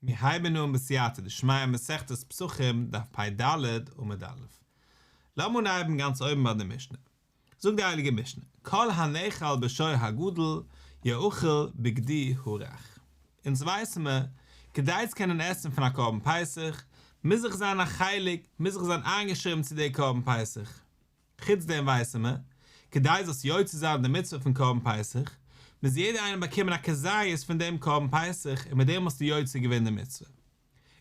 מיר הייבן אן בסייעתא דשמיא מסכת פסחים דף פ"ד עמוד א'. לאמיר אנהייבן גאנץ אויבן ביי די משנה. זאגט די הייליגע משנה, כל הנאכל בשור הגדול יאכל בגדי הרך. אונז ווייסן מיר, כדי צו קענען עסן פון א קרבן פסח, מוז איך זיין א חלק, מוז איך זיין איינגעשריבן צו די קרבן פסח. חוץ דעם ווייסן מיר, כדי זאלסט יוצא זיין די מצוה פון קרבן פסח, מוז יעדער איינער באקומען א כזית פון דעם קרבן פסח און מיט דעם האסטו יוצא געווען די מצוה.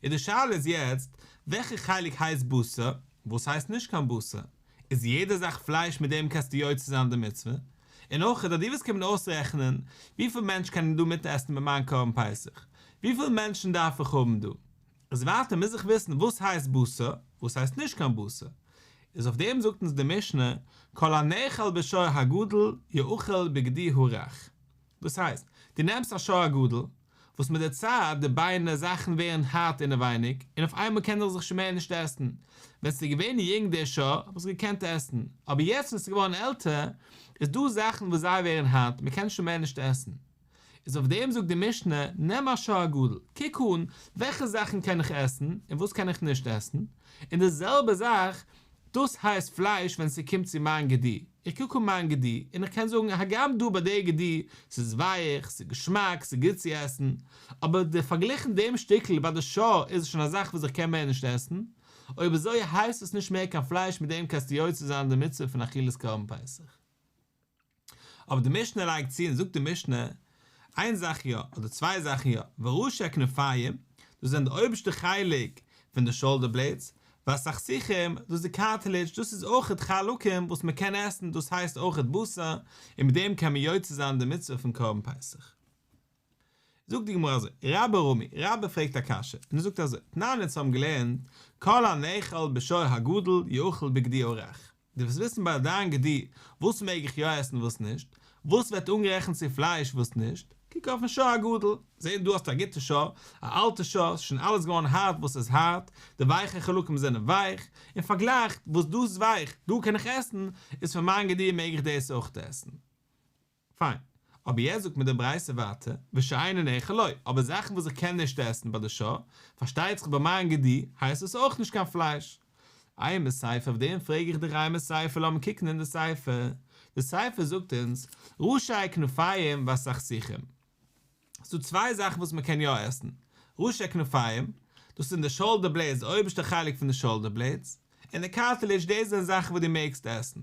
און די שאלה איז יעצט, וועלכע חלק הייסט בשר, וואס הייסט נישט קיין בשר? איז יעדע זאך פלייש מיט דעם קענסטו יוצא זיין די מצוה? און אויך אז דו וועסט קומען אויסרעכענען, וויפיל מענטש קענען דא מיטעסן מיט מיין קרבן פסח? וויפיל מענטשן דארף איך האבן דא? איז ווייטער מוז איך וויסן וואס הייסט בשר, וואס הייסט נישט קיין בשר. איז אויף דעם זאגט אונז די משנה, כל הנאכל בשור הגדול יאכל בגדי הרך. דאס הייסט, דו נעמסט א שור הגדול, וואס מיט די צייט די ביינער זאכן ווערן הארט אינעווייניג, און אויף איינמאל קען איך זיך שוין מער נישט עסן. ווען ס'איז געווען יונג דער שור האב איך עס געקענט עסן, אבער יעצט ווען ס'איז געווארן עלטער, איז דא זאכן וואס זיי ווערן הארט, מ'קען שוין מער נישט עסן. איז אויף דעם זאגט די משנה, נעם א שור הגדול, קוק אן וועלכע זאכן קען איך עסן און וואס קען איך נישט עסן, און די זעלבע זאך, דאס הייסט פלייש ווען ס'קומט צו מיין גדי, איך קוק אן מיין גדי און איך קען זאגן הגם דא ביי די גדי ס'איז ווייך, ס'איז געשמאק, ס'איז גוט צו עסן, אבער די פארגליכן דעם שטיקל ביי די שור איז עס שוין א זאך וואס איך קען מער נישט עסן, אויב אזוי הייסט עס נישט מער קיין פלייש מיט דעם קענסטו יוצא זיין די מצוה פון אכילת קרבן פסח. אבער די משנה לייגט צו און זאגט די משנה, איין זאך יא, אדער צוויי זאכן יא, וראשי הכנפיים, דאס זענען די אויבערשטע חלק פון די שאלדער בלעדס, והסחוסים, דאס איז די קארטעלידזש, דאס איז אויכעט חלקים וואס מען קען עסן, דאס הייסט אויכעט בשר, און מיט דעם קען מען יוצא זיין די מצוה פון קרבן פסח. זאגט די גמרא אזוי, רבה רמי, רבה פרעגט א קשיא, און ער זאגט אזוי, תנן אונז האבן געלערנט, כל הנאכל בשור הגדול יאכל בגדי הרך. דו ווילסט וויסן ביי דיין גדי וואס מעג איך יא עסן וואס נישט, וואס ווערט אנגערעכנט צו פלייש וואס נישט, קוק אויפן שור הגדול, זע דא האסטו א גוטע שור, א אלטע שור, ס'איז שוין אלעס געווארן הארט וואס איז הארט, די ווייכע חלקים זענען ווייך, און פארגלייך וואס דא איז ווייך, דא קען איך עסן, איז פון מיין גדי מעג איך דאס אויך עסן. פיין. אבער יעצט זאגט מיר די ברייתא ווייטער, ושאינו נאכל לא, אבער זאכן וואס איך קען נישט עסן ביי די שור, פארשטייט זיך ביי מיין גדי הייסט עס אויך נישט קיין פלייש. אימא סיפא אויף דעם פרעג איך דיך אימא סיפא לאמיר קוקן אין די סיפא, די סיפא זאגט אונז, ראשי כנפיים והסחוסים. ס'דא צוויי זאכן וואס מ'קען יא עסן, ראשי כנפיים, דאס זענען די שאלדער בלעדס די אויבערשטע חלק פון די שאלדער בלעדס, און די קארטעלידזש דאס זענען זאכן וואס דו מעגסט עסן.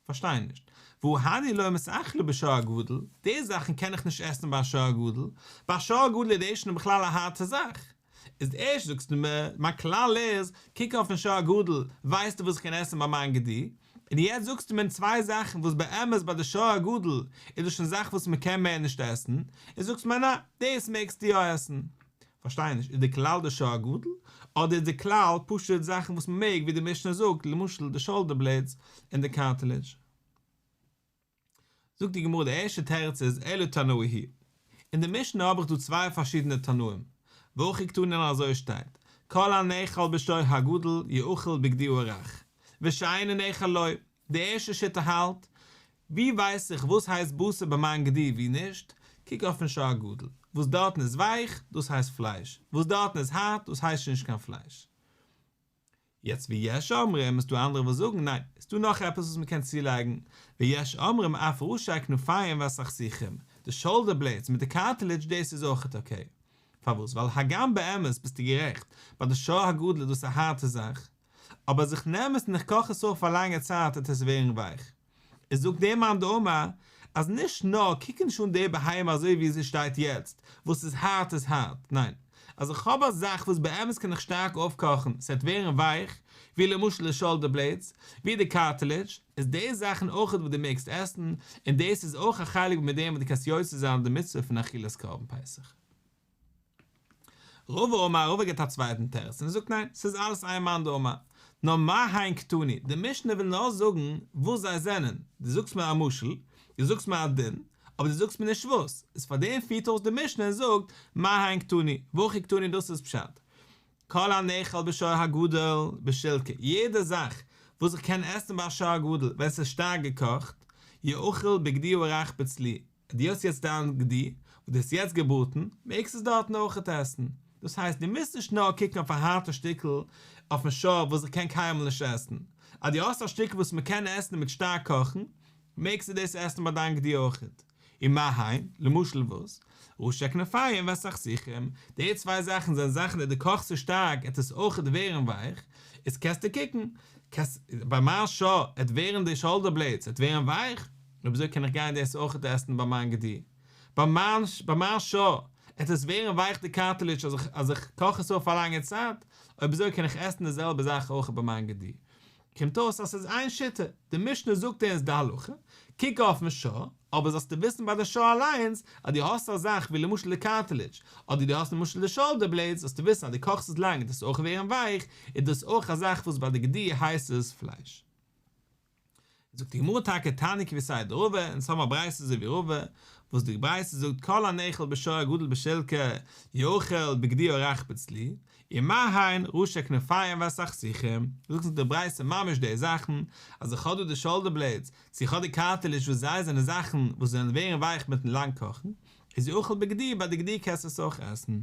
פארשטיי נישט. והא הני לא מיתאכלי בשור הגדול, די זאכן קען איך נישט עסן ביי א שור הגדול, ביי א שור הגדול איז דאס שוין בכלל א הארטע זאך. איז די ערשט זאגסטו מיר, מיין כלל איז, קוק אויפן שור הגדול, ווייסטו וואס איך קען עסן ביי מיין גדי, און יעצט זאגסטו מיר צוויי זאכן וואס באמת ביי די שור הגדול איז דאס שוין זאך וואס מען קען מער נישט עסן, און זאגסט מיר ניין, דאס מעגסטו יא עסן. פארשטיי נישט, איז די כלל די שור הגדול, אדער איז די כלל פשוט זאכן וואס מען מעג ווי די משנה זאגט, למשל די שאלדער בלעדס און די קארטעלידזש? זאגט די גמרא די ערשטע תירוץ איז אלא תנאי היא אין די משנה האב איך דא צוויי פארשידענע תנאים, והכי קתני און אזוי שטייט, כל הנאכל בשור הגדול יאכל בגדי הרך, ושאינו נאכל לא, די ערשטע שיטה האלט, ווי ווייס איך וואס הייסט בשר ביי מיין גדי ווי נישט, קוק אויפן שור הגדול, וואס דארטן איז ווייך, דאס הייסט פלייש, וואס דארטן איז הארט, דאס הייסט שוין נישט קיין פלייש. יעצט ויש אומרים, איז דא אנדערע וואס זאגן ניין, איז דא נאך עפעס וואס מ'קען צולייגן, ויש אומרים אף ראשי כנפיים והסחוסים, די שאלדער בלעדס מיט די קארטעלידזש דאס איז אויכעט אקעי. פארוואס? ווייל הגם באמת ביסטו גערעכט, ביי די שור הגדול איז דאס א הארטע זאך, אבער אז איך נעם עס און איך קאך עס אויף פאר א לאנגע צייט וועט עס ווערן ווייך. איז זאגט דער מאן דאמר אז נישט נאר קוק נישט אן די בהמה אזוי ווי זי שטייט יעצט, וואס איז הארט איז הארט, ניין, אז איך האב א זאך וואס באמת קען איך שטארק אויפקאכן ס'וועט ווערן ווייך, ווי למשל די שאלדער בלעדס, ווי די קארטעלידזש, איז די זאכן אויכעט וואס דו מעגסט עסן, און דאס איז אויך א חלק מיט דעם וואס דו קענסט יוצא זיין די מצוה פון אכילת קרבן פסח. רבא אמר, רבא גיבט א צווייטן תירוץ און ער זאגט ניין, ס'איז אלעס איין מאן דאמר, נאר מה הן קתני, די משנה וויל נאר זאגן וואס זיי זענען, דו זאגסט מיר א משל, דו זאגסט מיר א דין, אבער דו זאגסט מיר נישט וואס, איז פאר דעם פירט אויס די משנה און זאגט מה הן קתני, והכי קתני דאס איז פשט, כל הנאכל בשור הגדול בשילקי, יעדע זאך וואס איך קען עסן ביי א שור הגדול ווען ס'איז שטארק געקאכט, יאכל בגדי הרך בצלי, דו האסט יעצט דיין גדי וואס דו האסט יעצט געבראטן, מעגסט עס דארטן אויכעט עסן. דאס הייסט דו מוזט נישט נאר קוקן אויף א הארטע שטיקל אויפן שור וואס איך קען קיינמאל נישט עסן, אז דו האסט א שטיקל וואס מען קען עסן מיט שטארק קאכן, מעגסטו דאס עסן ביי דיין גדי אויכעט. ומה הן, למשל וואס? ראשי כנפיים והסכסוכים, די צוויי זאכן זענען זאכן אז דו קאכסט עס שטארק עט עס אויכעט ווערן ווייך, איז קענסטו קוקן, קענסט, ביי מיין שור עט ווערן די שאלדער בלעידס עט ווערן ווייך, אויב אזוי קען איך גיין דאס אויכעט עסן ביי מיין גדי. ביי מיין ביי מיין שור עט עס ווערן ווייך די קארטעלידזש אז איך אז איך קאך עס אויף א לאנגע צייט, אויב אזוי קען איך עסן די זעלבע זאך אויך ביי מיין גדי. קומט אויס אז ס'איז איין שיטה, די משנה זאגט אונז די הלכה, קוק אויפן שור, אבער זאלסטו וויסן ביי די שור אליינס אז דו האסט א זאך ווי למשל די קארטעלידזש, אדער דו האסט למשל די שאלדער בלעידס זאלסטו וויסן אז דו קאכסט עס לאנג עט עס אויך ווערן ווייך, איז דאס אויך א זאך וואס ביי די גדי הייסט עס פלייש. זאגט די גמרא טאקע תניא כוותיה דרבא, אונז האבן א ברייתא אזוי ווי רבא, וואס די ברייתא זאגט כל הנאכל בשור הגדול בשלקא יאכל בגדי הרך בצלי, ומה הן ראשי כנפיים והסכסוכים, זאגט אונז די ברייתא ממש די זאכן, אז איך האב דא די שאלדער בלעידס, צו איך האב די קארטעלידזש וואס זיי זענען זאכן וואס זענען ווערן ווייך מיטן לאנג קאכן, איז יאכל בגדי ביי די גדי קענסטו עס אויך עסן.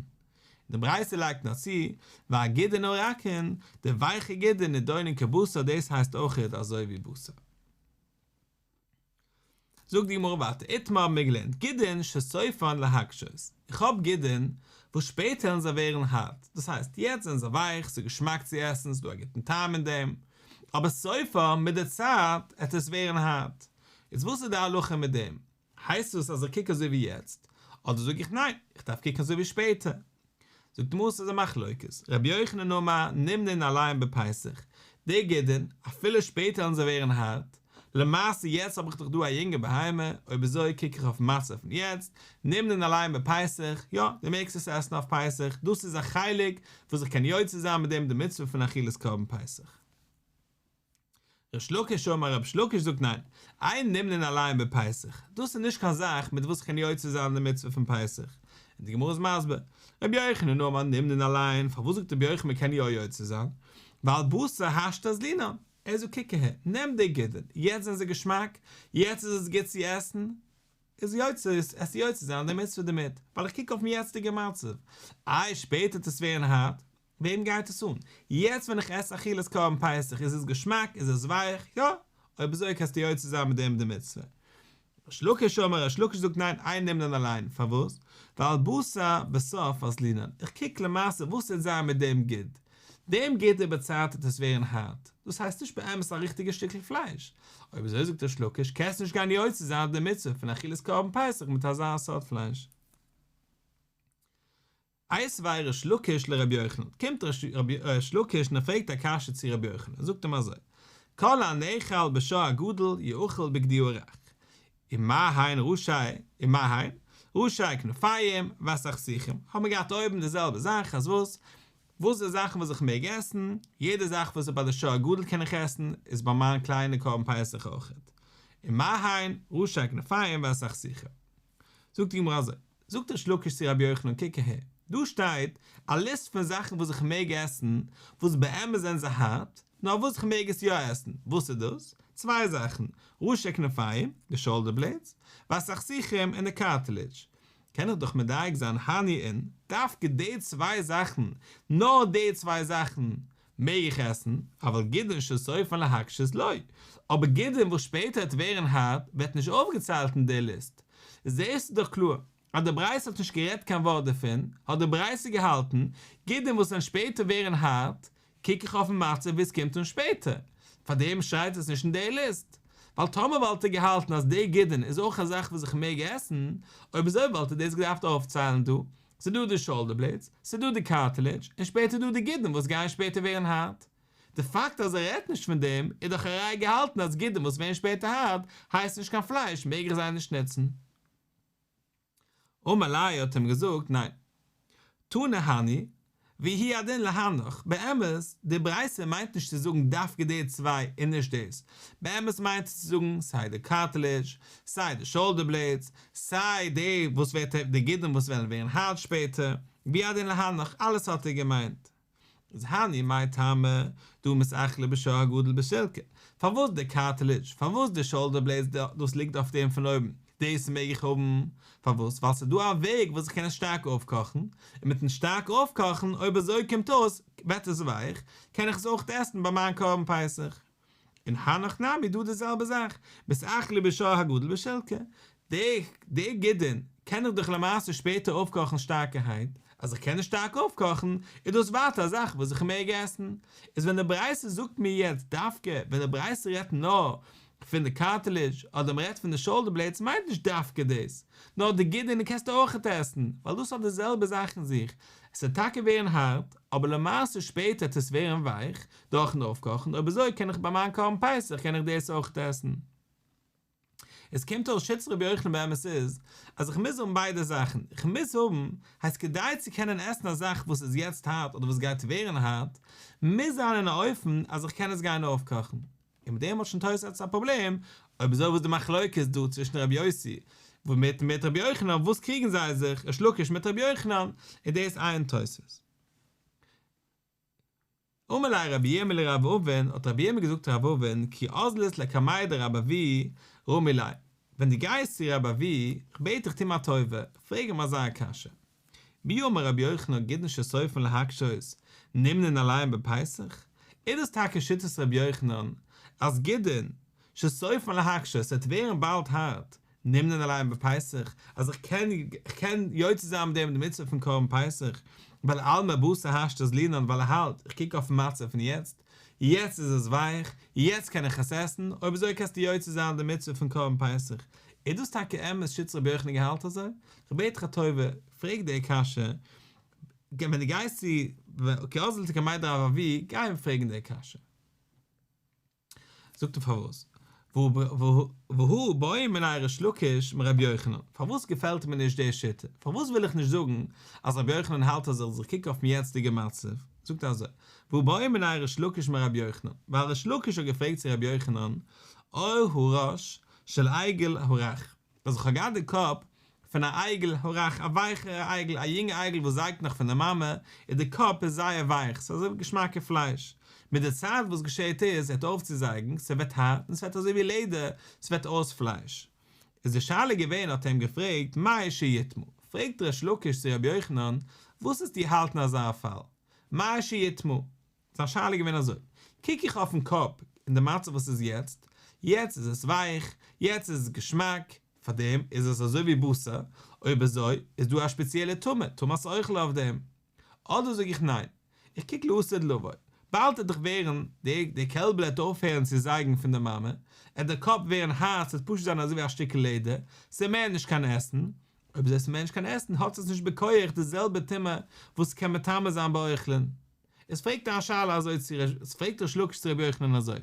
די ברייתא לייגט נאר צו, והגידין הרכין, די ווייכע גידין נידונין כבשר דאס הייסט אויכעט אזוי ווי בשר. זאגט די גמרא ווייטער, איתמר האבן מיר געלערנט, גידין שסופן להקשות, איך האב גידין וואס שפעטער וועלן זיי ווערן הארט, דאס הייסט יעצט זענען זיי ווייך, ס'איז געשמאק צו עסן, ס'איז דא א גוטן טעם אין דעם, אבער סופן מיט די צייט עט עס ווערן הארט, איז וואס איז די הלכה מיט דעם? הייסט עס אז איך קוק אזוי ווי יעצט, אדער זאג איך ניין, איך דארף קוקן אזוי ווי שפעטער? זאגט די גמרא ס'איז א מחלוקת, רבי יוחנן אמר נמנין עליהן בפסח, די גידין, אפילו שפעטער וועלן זיי ווערן הארט, למעשה יעצט האב איך דאך דא א יונגע בהמה, אויב אזוי קוק איך אויפן מצב פון יעצט, נמנין עליהן בפסח, יא, דו מעגסט עס עסן אויף פסח, דאס איז א חלק וואס איך קען יוצא זיין מיט דעם די מצוה פון אכילת קרבן פסח. ריש לקיש אמר ריש לקיש זאגט ניין, אין נמנין עליהן בפסח, דאס איז נישט קיין זאך מיט וואס כ'קען יוצא זיין די מצוה פון פסח, און די גמרא איז מסביר, רבי יוחנן אמר נמנין עליהן, פארוואס זאגט רבי יוחנן מ'קען יא יוצא זיין, ווייל בתר השתא אזלינן, ער זאגט קוק אהער, נעם די גידין, יעצט זענען זיי געשמאק, יעצט איז עס גוט צו עסן, איז יוצא, עס יוצא זיין די מצוה דערמיט, ווייל איך קוק אויפן יעצטיגע מצב, איי שפעטער וועט עס ווערן הארט, וועם גייט עס אן? יעצט ווען איך עס אכילת קרבן פסח איז עס געשמאק? איז עס ווייך? יא! אויב אזוי קענסטו יוצא זיין מיט דעם די מצוה. ריש לקיש אמר ריש לקיש זאגט ניין אין נמנין עליהן, פארוואס? ווייל בתר בסוף אזלינן, איך קוק למעשה וואס וועט זיין מיט דעם גיד, דעם גיד איבער צייט וועט עס ווערן הארט, דאס הייסט נישט באמת א ריכטיגע שטיקל פלייש, אויב אזוי זאגט ריש לקיש קענסט נישט גיין יוצא זיין די מצוה פון אכילת קרבן פסח מיט אזא סארט פלייש. איתיביה ריש לקיש לרבי יוחנן, קומט ריש לקיש און ער פרעגט א קשיא צו רבי יוחנן, ער זאגט אים אזוי, כל הנאכל בשור הגדול יאכל בגדי הרך, ומה הן ראשי, ומה הן, ראשי כנפיים והסכסוכים, האבן מיר געהאט אויבן די זעלבע זאך, אז וואס, וואס איז די זאכן וואס איך מעג עסן, יעדע זאך וואס איז ביי די שור הגדול קען איך עסן, איז ביי מיין קליינע קרבן פסח אויכעט, ומה הן, ראשי כנפיים והסכסוכים. זאגט די גמרא אזוי, זאגט ריש לקיש צו רבי יוחנן קוק אהער, דא שטייט א ליסט פון זאכן וואס איך מעג עסן, וואס באמת זענען זיי הארט, נאר וואס איך מעג עס יא עסן, וואס איז דאס? צוויי זאכן, ראשי כנפיים, די שאלדער בלעדס, והסכסוכים און די קארטעלידזש. קען איך דאך מדייק זיין הני אין, דווקא די צוויי זאכן, נאר די צוויי זאכן, מעג איך עסן, אבל גידין שסופן להקשות לא, אבער גידין וואס שפעטער וועט ווערן הארט ווערט נישט אויפגעציילט אין די ליסט, זעסטו דאך קלאר אז די ברייתא האט נישט גערעדט קיין ווארט דערפון, האט די ברייתא געהאלטן, גידין וואס וועלן שפעטער ווערן הארט, קוק איך אויפן מצב ווי עס קומט אן שפעטער, פארדעם שרייט עס נישט אין די ליסט, ווייל טאמער וואלט ער געהאלטן אז די גידין איז אויך א זאך וואס איך מעג עסן, אויב אזוי וואלט ער דאס געדארפט אויפציילן דא, ס'דא די שאלדער בלעדס, ס'דא די קארטעלידזש, און שפעטער דא די גידין וואס גייען שפעטער ווערן הארט. די פאקט אז ער רעדט נישט פון דעם איז דאך א ראיה געהאלטן אז גידין וואס ווערן שפעטער הארט הייסט נישט קיין פלייש מעג איך זיי נישט נוצן. אמר ליה האט אים געזאגט ניין. תנא הני, והוא הדין להנך, באמת, די ברייתא מיינט נישט צו זאגן דווקא די צוויי און נישט דאס, באמת מיינט עס צו זאגן סיי די קארטעלידזש, סיי די שאלדער בלעדס, סיי די וואס ווערט די גידים וואס וועלן ווערן הארט שפעטער, והוא הדין להנך, אלעס האט ער געמיינט. איז הני מאי טעמא דהא מתאכלי בשור הגדול בשלקא, פארוואס די קארטעלידזש, פארוואס די שאלדער בלעדס דאס ליגט אויף דעם פון אויבן, דאס מעג איך האבן, פארוואס? ווייל ס'איז דא א וועג וואס איך קען עס שטארק אויפקאכן, און מיטן שטארק אויפקאכן, אויב אזוי קומט אויס, ווערט עס ווייך, קען איך עס אויך עסן ביי מיין קרבן פסח. און הנך נמי דא די זעלבע זאך, מתאכלי בשור הגדול בשלקא, די די גידין קען איך דאך למעשה שפעטער אויפקאכן שטארקערהייט, אז איך קען עס שטארק אויפקאכן, איז דאס ווייטער א זאך וואס איך מעג עסן. איז ווען די ברייתא זאגט מיר יעצט דווקא ווען די ברייתא רעדט נאר פון די קארטעלידזש אדער מ'רעדט פון די שאולדער בלעידס מיינט נישט דווקא דאס, נאר די גידין קענסטו אויכעט עסן, ווייל דאס האט די זעלבע זאך אין זיך, עס וועט טאקע ווערן הארט, אבער למעשה שפעטער וועט עס ווערן ווייך דורכן אויפקאכן, אויב אזוי קען איך ביי מיין קרבן פסח קען איך דאס אויכעט עסן. עס קומט אויס שיטת רבי יוחנן באמת איז אז איך מוז האבן ביידע זאכן, איך מוז האבן, הייסט כדי צו קענען עסן א זאך וואס איז יעצט הארט אדער וואס גייט ווערן הארט, מוז זיין אין א אופן אז איך קען עס גיין אויפקאכן. און מיט דעם האט שוין תוס' עפעס א פראבלעם, אויב אזוי וואס די מחלוקת דא צווישן רבי יוסי מיט מיט רבי יוחנן, וואס קריגן זיי זיך, ריש לקיש מיט רבי יוחנן, איז דאס איין תוס'. אמר ליה רבי ירמי' לרב אבין, האט רבי ירמי' געזאגט צו רב אבין, כי אזלת לקמיה דרבי אבהו רמי ליה, ווען דו גייסט צו רבי אבהו, כ'בעט דיך טו מיר א טובה, פרעג אים אזא קשיא, מי אמר רבי יוחנן גידין שסופן להקשות נמנין עליהן בפסח, איז דאס טאקע שיטת רבי יוחנן אז גידין שסופן להקשות ס'וועט ווערן באלד הארט נמנין עליהן בפסח אז איך קען איך קען יוצא זיין מיט דעם די מצוה פון קרבן פסח ווייל אלמא בתר השתא אזלינן ווייל ער האלט איך קוק אויפן מצב פון יעצט יעצט איז עס ווייך יעצט קען איך עס עסן אויב אזוי קענסטו יוצא זיין די מצוה פון קרבן פסח איז דאס טאקע אמת שיטת רבי יוחנן געהאלט אזוי? כ'בעט דיך א טובה, פרעג די קשיא, ווען דו גייסט צו כי אזלת לקמיה דרבי אבהו, גיי אים פרעגן די קשיא. זאגט ער פארוואס? והא בעא מיניה ריש לקיש מרבי יוחנן, פארוואס געפעלט מיר נישט די שיטה? פארוואס וויל איך נישט זאגן אז רבי יוחנן האלט אז איך קוק אויפן יעצטיגע מצב? זאגט ער אזוי, והא בעא מיניה ריש לקיש מרבי יוחנן, ווייל ריש לקיש האט געפרעגט צו רבי יוחנן, עור הראש של עגל הרך, אז איך האב געהאט די קאפ פון א עגל הרך, א ווייכע עגל, א יונגע עגל וואס זייגט נאך פון די מאמע, און די קאפ איז זייער ווייך, ס'איז אזוי ווי געשמאקע פלייש. מיט די צייט וואס געשעהט איז, ער הערט אויף צו זייגן, ס'ווערט הארט און ס'ווערט אזוי ווי לעדער, ס'ווערט אויס פלייש. איז די שאלה געווען, האט ער אים געפרעגט, מהו שיטמא? פרעגט ריש לקיש צו רבי יוחנן, וואס וועסטו האלטן אזא פאל? מהו שיטמא? זיין שאלה איז געווען אזוי, קוק איך אויפן קאפ אין די מצב וואס איז יעצט, יעצט איז עס ווייך, יעצט איז עס געשמאק, פארדעם איז עס אזוי ווי בשר, אויב אזוי איז דא א שפעציעלע טומאה, טומאת אוכל אויף דעם. אדער זאג איך ניין, איך קוק לעתיד לבוא, באלד וועט דאך ווערן, די די קעלבל וועט אויפהערן צו זייגן פון די מאמע, עט די קאפ ווערן הארט, ס'וועט פשוט זיין אזוי ווי א שטיקל לעדער, ס'איז מער נישט קיין עסן, אויב איז עס מער נישט קיין עסן האט עס נישט בכח די זעלבע טומאה וואס קען מטמא זיין באוכלין. איז פרעגט ער א שאלה אזוי צו ר' איז פרעגט ריש לקיש צו רבי יוחנן אזוי,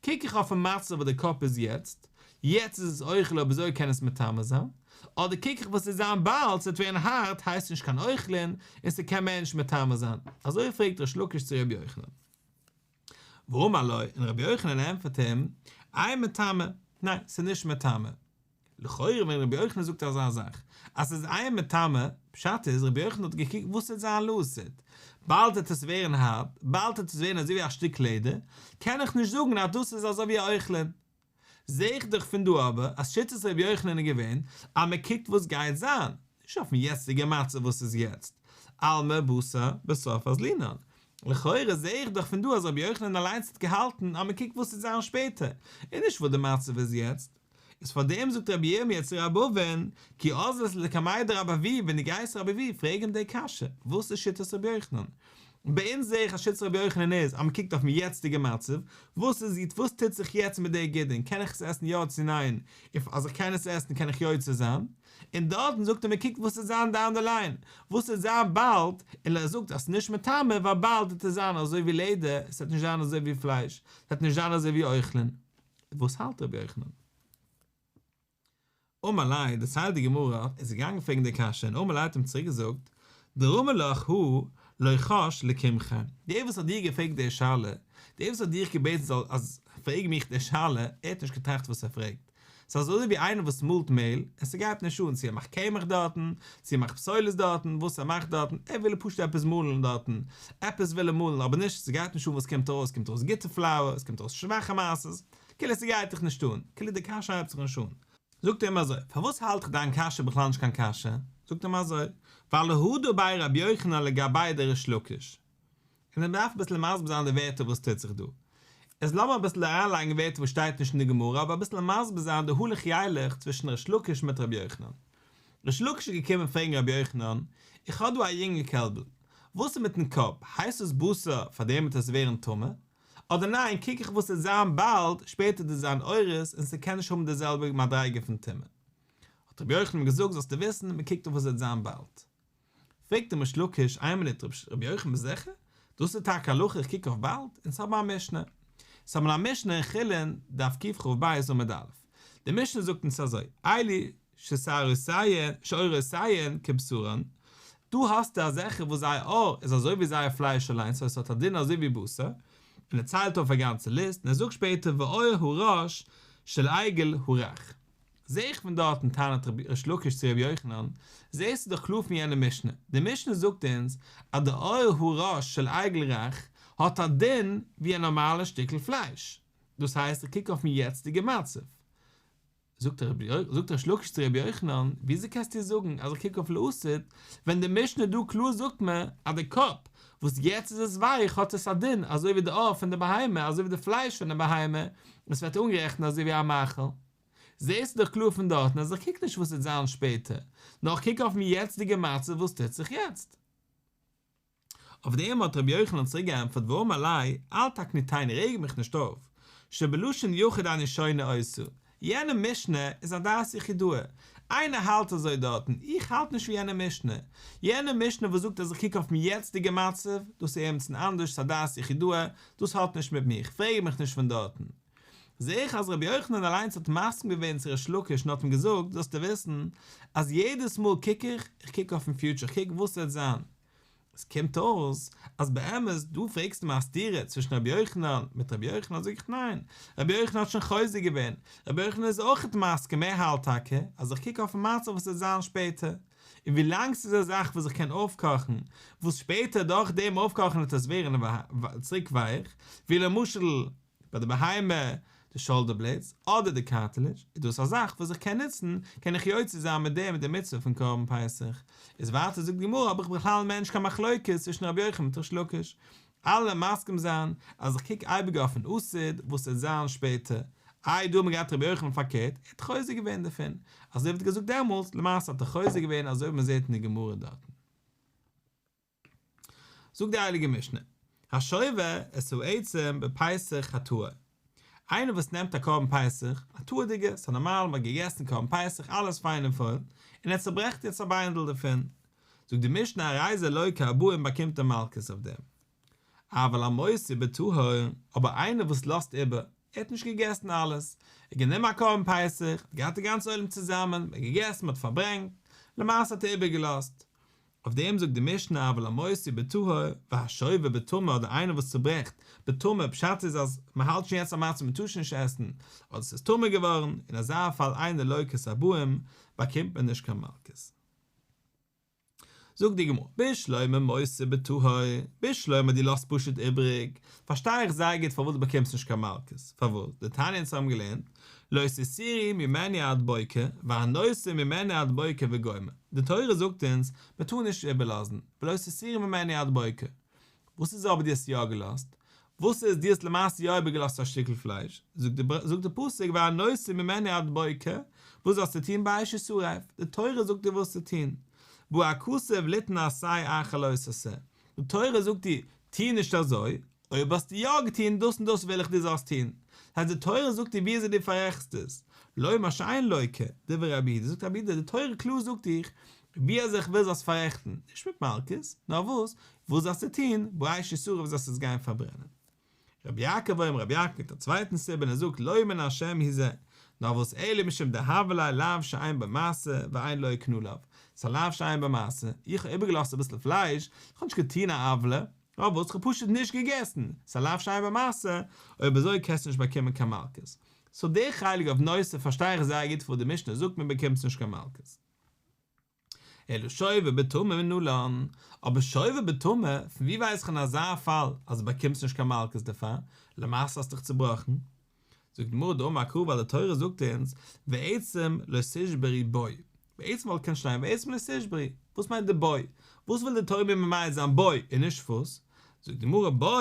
קוק איך אויפן מצב וואס די קאפ איז יעצט, יעצט איז עס אוכל אויב אזוי קען עס מטמא זיין, אדער קוק איך וואס ס'עט זיין באלד ס'וועט ווערן הארט הייסט נישט קיין אוכלין און ס'קען מער נישט מטמא זיין, אזוי פרעגט ריש לקיש צו רבי יוחנן. ואמר לו, און רבי יוחנן ענטפערט אים, אין מטמא, ניין ס'איז נישט מטמא. לכאורה ווען רבי יוחנן זאגט אזא זאך אז ס'איז אין מטמא, פשט איז רבי יוחנן האט געקוקט וואס ס'וועט זיין לעתיד, באלד וועט עס ווערן הארט, באלד וועט עס ווערן אזוי ווי א שטיק לעדער, קען איך נישט זאגן אז דאס איז אזוי ווי א אוכלין. זעה איך דאך פון דא אבער אז שיטת רבי יוחנן איז געווען אז מען קוקט וואס גייט זיין, נישט אויפן יעצטיגע מצב וואס איז יעצט, אלמא בתר בסוף אזלינן. לכאורה זעה איך דאך פון דא אז רבי יוחנן אליינס האט געהאלטן אז מען קוקט וואס ס'וועט זיין שפעטער, און נישט וואס די מצב איז יעצט. איז פאר דעם זאגט רבי ירמיה צו רב אבין, כי אזלת לקמיה דרבי אבהו, ווען דו גייסט צו רבי אבהו פרעג אים די קשיא, וואס איז שיטת רבי יוחנן? ביי אונז זעה איך אז שיטת רבי יוחנן איז אז מען קוקט אויפן יעצטיגע מצב, וואס איז וואס טוט זיך יעצט מיט די גידין, קען איך עס עסן יא צו ניין, און אז איך קען עס עסן קען איך יוצא זיין, און דארטן זאגט ער מען קוקט וואס וועט זיין דאון די ליין, וואס וועט זיין באלד, און ער זאגט אז ס'איז נישט מטמא ווייל באלד וועט עס זיין אזוי ווי לעדער, עס וועט נישט זיין אזוי ווי פלייש, עס וועט נישט זיין אזוי ווי אוכלין. וואס האלט רבי יוחנן? אמר ליה, דערציילט די גמרא, ער איז געגאנגען פרעגן די קשיא און אמר ליה האט אים צוריק געזאגט, דרמי לך הא לא חש לקמחיה, דער וואס האט דיר געפרעגט די שאלה, דער וואס האט דיך געבעטן זאל אז פרעג מיך די שאלה, ער האט נישט געטראכט וואס ער פרעגט, ס'איז אזוי ווי איינער וואס מאלט מעהל, און ס'גייט נישט אן צו ער מאכט קמח דארטן, צו ער מאכט פסולת דארטן, וואס ער מאכט דארטן, ער וויל פשוט עפעס מאלן דארטן, עפעס וויל ער מאלן, אבער נישט, ס'גייט נישט אן וואס קומט ארויס, קומט ארויס גוטע פלאוער, עס קומט ארויס שוואכע מעשות, כאילו ס'גייט דיך נישט אן, כאילו די קשיא הייבט זיך נישט אן. זאגט ער אים אזוי, פארוואס האלט איך דיין קשיא בכלל נישט קיין קשיא? זאגט ער אים אזוי, ווייל הדר ביה רבי יוחנן לגביה דריש לקיש. און מען דארף אביסל מסביר זיין די ווערטער וואס טוט זיך דא. איז לאמיר אביסל אריינלייגן ווערטער וואס שטייט נישט אין די גמרא אבער אביסל מסביר זיין די הלוך ילך צווישן ריש לקיש מיט רבי יוחנן. ריש לקיש איז געקומען פרעגן רבי יוחנן, איך האב דא א יונגע קעלבל, וואס איז מיטן קאפ, הייסט עס בשר פארדעם וועט עס ווערן טמא? אדער ניין קוק איך וואס וועט זיין באלד, שפעטער וועט עס זיין עורות און ס'קען נישט האבן די זעלבע מדריגה פון טומאה. האט רבי יוחנן אים געזאגט זאלסטו וויסן מען קוקט אויף וואס וועט זיין באלד. פרעגט אים ריש לקיש, איין מינוט רבי יוחנן ביסט זיכער? דאס איז טאקע הלכה איך קוק אויף באלד? אונז האבן א משנה. אונז האבן א משנה אין חולין דף קכ"ב עמוד א'. די משנה זאגט אונז אזוי, אלו ששערותיהן שעורותיהן כבשרן, דא האסטו אזעלכע וואס זייער עור איז אזוי ווי זייער פלייש אליינס סאו עס האט א דין אזוי ווי בשר, און ער ציילט אויף א גאנצע ליסט און ער זאגט שפעטער ועור הראש של עגל הרך. זעה איך פון דארטן טענה'ט ריש לקיש צו ר' יוחנן, זעהסטו דאך קלאר פון יענע משנה, די משנה זאגט אונז אז די עור הראש של עגל רך האט א דין ווי א נארמאלע שטיקל פלייש, דאס הייסט איך קוק אויפן יעצטיגע מצב. זאגט ריש לקיש צו ר' יוחנן, וויאזוי קענסטו זאגן אז איך קוק אויף לעתיד, ווען די משנה דא קלאר זאגט מיר אז די קאפ וואס יעצט איז עס ווייך האט עס א דין אזוי ווי די עור פון די בהמה, אזוי ווי די פלייש פון די בהמה, עס ווערט אנגערעכנט אזוי ווי א מאכל. זעסטו דאך קלאר פון דארטן אז איך קוק נישט וואס וועט זיין שפעטער, נאר איך קוק אויפן יעצטיגע מצב וואס טוט זיך יעצט. אויף דעם האט רבי יוחנן צוריק געענטפערט ואמר ליה, אל תקניטני רעג מיך נישט אויף, שבלשון יחיד אני שונה אותה, יענע משנה איז א דעת יחידאה, איינער האלט אזוי דארטן, איך האלט נישט ווי יענע משנה, יענע משנה וואס זאגט אז איך קוק אויפן יעצטיגע מצב, דאס איז עמיצן אנדערש, ס'איז א דעת יחידאה, דאס האט נישט מיט מיך, פרעג מיך נישט פון דארטן. זעה איך אז רבי יוחנן אליינס האט מסכים געווען צו ריש לקיש און האט אים געזאגט, זאלסטו וויסן אז יעדעס מאל קוק איך, איך קוק אויפן פיוטשער, איך קוק וואס ס'וועט זיין. עס קומט אויס אז באמת דא פרעגסטו מיר א סתירה צווישן רבי יוחנן מיט רבי יוחנן, זאג איך ניין, רבי יוחנן האט שוין חוזר געווען, רבי יוחנן איז אויכעט מסכים, ער האלט טאקע אז איך קוק אויפן מצב וואס וועט זיין שפעטער, און ווילאנג ס'איז א זאך וואס איך קען אויפקאכן, וואס שפעטער דורך דעם אויפקאכן וועט עס ווערן צוריק ווייך, ווי למשל ביי די בהמה די שאלדער בלעדס אדער די קארטעלידזש, איז דאס א זאך וואס איך קען נוצן, קען איך יוצא זיין מיט דעם מיט די מצוה פון קרבן פסח. איז ווייטער זאגט די גמרא האב איך בכלל מער נישט קיין מחלוקת צווישן רבי יוחנן מיט ריש לקיש, אלע מסכים זיין אז איך קוק אייביג אויפן עתיד וואס וועט זיין שפעטער, איי דא האט מען געהאט רבי יוחנן פארקערט, ער האט חוזר געווען דערפון, אזוי ווי ער האט געזאגט דעמאלטס, למעשה האט ער חוזר געווען אזוי ווי מען זעט אין די גמרא דארטן. זאגט די הייליגע משנה, השובר את העצם בפסח הטהור, איינער וואס נעמט א קרבן פסח, א טהור'דיגע, ס'איז נארמאל, מ'האט געגעסן קרבן פסח, אלעס פיין און וואויל, און ער צוברעכט יעצט א ביינדל דערפון, זאגט די משנה הרי זה לוקה ארבעים באקומט ער מלקות אויף דעם. אבל המותיר בטהור, אבער איינער וואס לאזט איבער, ער האט נישט געגעסן אלעס, ער האט גענומען א קרבן פסח, האט געהאט די גאנצע עולם צוזאמען, מען האט געגעסן, מען האט פארברענגט, למעשה האט ער איבערגעלאזט. אויף דעם זאגט די משנה אבל המותיר בטהור, והשובר בטמא אדער איינער וואס צוברעכט בטמא, פשט איז אז מען האלט שוין יעצט א מצב מען טאר שוין נישט עסן, אדער ס'איז טמא געווארן, אין אזא פאל אינו לוקה את הארבעים, באקומט מען נישט קיין מלקות. זאגט די גמרא, בשלמא מותיר בטהור, בשלמא דו לאזט פשוט איבריג, פארשטיי איך זייער גוט פארוואס דו באקומסט נישט קיין מלקות, פארוואס? דתניא אונז האבן געלערנט, לא תותירו ממנו עד בוקר, והנותר ממנו עד בוקר וגומר, די תורה זאגט אונז, מען טאר נישט איבערלאזן, ולא תותירו ממנו עד בוקר, וואס איז אבער דו האסט יא געלאזט? וואס איז דו האסט למעשה יא איבערגעלאזט א שטיקל פלייש? זאגט די פסוק והנותר ממנו עד בוקר, וואס זאלסטו טון באש ישרף, די תורה זאגט דיר וואס צו טון, בא הכתוב ליתן עשה אחר לא תעשה, די תורה זאגט דיר טו נישט אזוי, אויב האסטו יא געטון דאס און דאס וויל איך דו זאלסט טון, הייסט די תורה זאגט דיר ווי אזוי דו פאררעכטסט עס, לומר שאין לוקה, דברי רבי יהודה, זאגט רבי יהודה די תורה קלאר זאגט דיך ווי אזוי איך וויל זאלסט פאררעכטן, נישט מיט מלקות, נאר וואס, וואס זאלסטו טון, באש ישרף זאלסטו עס גיין פארברענען. רבי יעקב אומר, רבי יעקב גיבט א צווייטן סיבה און ער זאגט לא מן השם הוא זה, נאר וואס אלא משום דהוה ליה לאו שאין בו מעשה ואין לוקין עליו, ס'איז א לאו שאין בו מעשה, איך האב איבערגעלאזט אביסל פלייש, איך האב נישט געטון א עוולה, נאר וואס איך האב פשוט נישט געגעסן, ס'איז א לאו שאין בו מעשה, אויב אזוי קענסטו נישט באקומען קיין מלקות. סאו די חלק אויף נותר פארשטיי איך זייער גוט פארוואס די משנה זאגט מען באקומט נישט קיין מלקות. אלא שובר בטמא מנלן, אבער שובר בטמא, פון ווי ווייס איך אין אזא פאל אז דו באקומסט נישט קיין מלקות דערפאר, למעשה האסט דיך צובראכן? זאגט די גמרא דאמר קרא ווייל די תורה זאגט אונז ועצם לא תשברו בו, ועצם וואלט געקענט שטיין ועצם לא תשברו, וואס מיינט די בו? וואס וויל די תורה מיר ממעט זיין בו און נישט וואס? זאגט די גמרא בו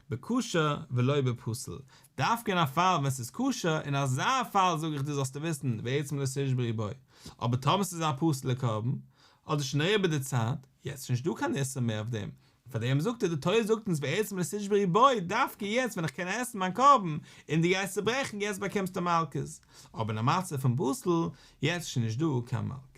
בכשר ולא בפסול, דווקא אין א פאל ווען ס'איז כשר, אין אזא פאל זאג איך דיר זאלסטו וויסן ועצם לא תשברו בו, אבער טאמער ס'איז א פסול'ע קרבן, אדער שוין אריבער די צייט, יעצט איז נישט דא קיין איסור מער אויף דעם, פאר דעם זאגט ער די תורה זאגט אונז ועצם לא תשברו בו, דווקא יעצט ווען איך קען עסן מיין קרבן, און דו גייסט צוברעכן יעצט באקומסטו מלקות, אבער אין א מצב פון פסול, יעצט איז שוין נישט דא קיין מלקות.